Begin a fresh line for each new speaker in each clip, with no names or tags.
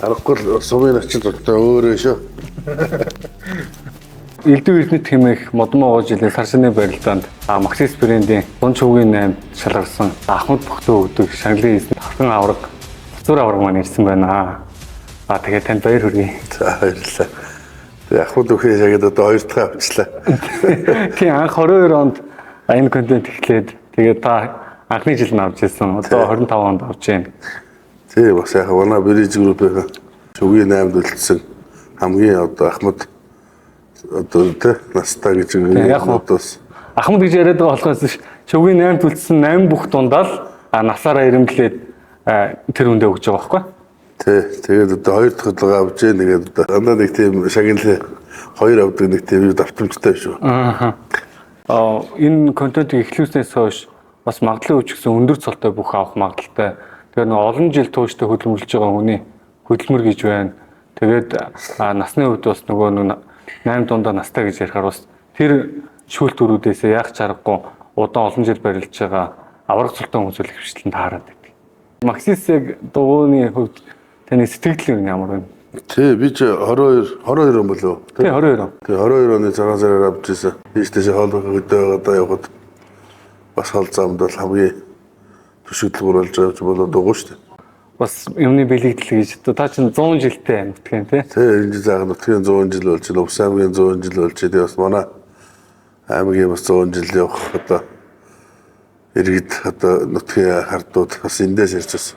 Аргагүй л сумын ачин дуртай өөрөө шүү.
Элдв Эрдэнэт хэмээх Модмоо жилийн сар шинэ барилдаанд Maxis брендийн Зун чугийн 8 шалгарсан Ахмад бөхтөө өгдөг шагналын эзэн Тархан авраг, Цэцүр авраг маань ирсэн байна. Тэгээд танд баяр хүргэе.
За, баярлалаа. Тэгээ Ахмад үхээ шагнад одоо хоёр дахь авчлаа.
Тийм, анх 22 онд энэ контент эхлээд, тэгээд та анхны жил нь авч ирсэн. Одоо 25 онд авч байна.
Тийм, бас яг манай Bridge Group-ийн шүгийн 8-д үлдсэн хамгийн одоо Ахмад одоо тэ настай гэж
яг хуу.
одоо бас
Ахмад гэж яриад байгаа болохоос шүгийн 8-д үлдсэн 8 бүх дундаа л насаараа ирэмблээд тэр хүндээ өгч байгаа байхгүй.
Тий, тэгээд одоо хоёр дахь удаа авч जैन. Тэгээд одоо дандаа нэг тийм шагналын хоёр авдаг нэг тийм юу давтамжтай шүү.
Аа. Энэ контентыг эхлүүлснээс хойш бас магадлал үуч гэсэн өндөр цолтой бүх авах магадлалтай. Тэгэхээр нэг олон жил тууштай хөдөлмөрлөж байгаа хүний хөдөлмөр гэж байна. Тэгээд насны хувьд бас нөгөө нэг 8 дундаа настай гэж ярихаар бас тэр шүүлт өрүүдээсээ яах ч аргагүй удаан олон жил барилж байгаа авраг цолтой хүмүүс л хвшлэн таарад байдаг. Максис яг дугууны хувьд таны сэтгэл нь ямар вэ?
Тий, би чи 22 22 он болов.
Тий, 22 он.
Тий, 22 оны 6 сараар авч ирсэн. Ийш тийш хоол хөдөө байгаа явхад бас хол замд бол хамгийн түшиглэл болж байгаа юм болоо дугуй шүү дээ.
Бас юмны бэлэгдэл гэж одоо та чинь 100 жилтэй нутгийн тий.
Тий, энэ жил заахан нутгийн 100 жил болж байна. Увс аймгийн 100 жил болж байна. Тэгээ бас манай аймгийн бас 100 жил явах одоо иргэд одоо нутгийн хардууд бас эндээс ирж бас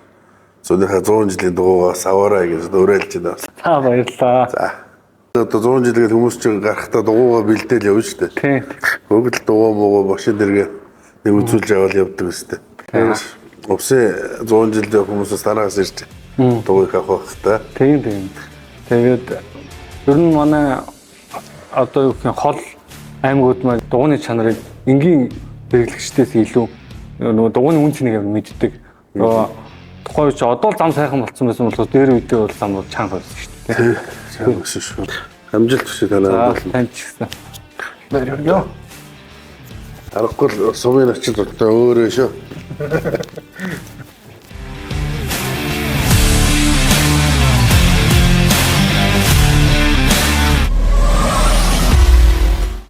зуныхаа 100 жилийн дугуйгаас аваарай гэж уриалж байна бас.
За, баярлалаа.
За. Одоо 100 жил гэдэг хүмүүс чинь гарахдаа дугуйгаа бэлдээл явна шүү дээ.
Тий.
Бүгд л дугуй муугаа машин дэргээ нэг үзүүлж аваад явдаг өстэй. Тэгэхээр увсын 100 жил явах хүмүүсээс танаас ирж дугуйг авах байх та.
Тийм, тийм. Тэгээд ер нь манай одоо юу гэх юм хол аймагуд маань дугуйны чанарыг энгийн хэрэглэгчдээс илүү нөгөө дугуйны үн цэнийг мэддэг. Нөгөө тухайн үед чи одоо л зам сайхан болцсон байсан бол дээр үедээ бол зам бол чанга байсан шүү дээ.
Тий, сайн өссөн шүү. Амжилт хүсье танаа
За,
бол.
танд ч гэсэн. Баяр хүргэе.
Аргагүй л сумын ачин дуртай өөрөө шүү.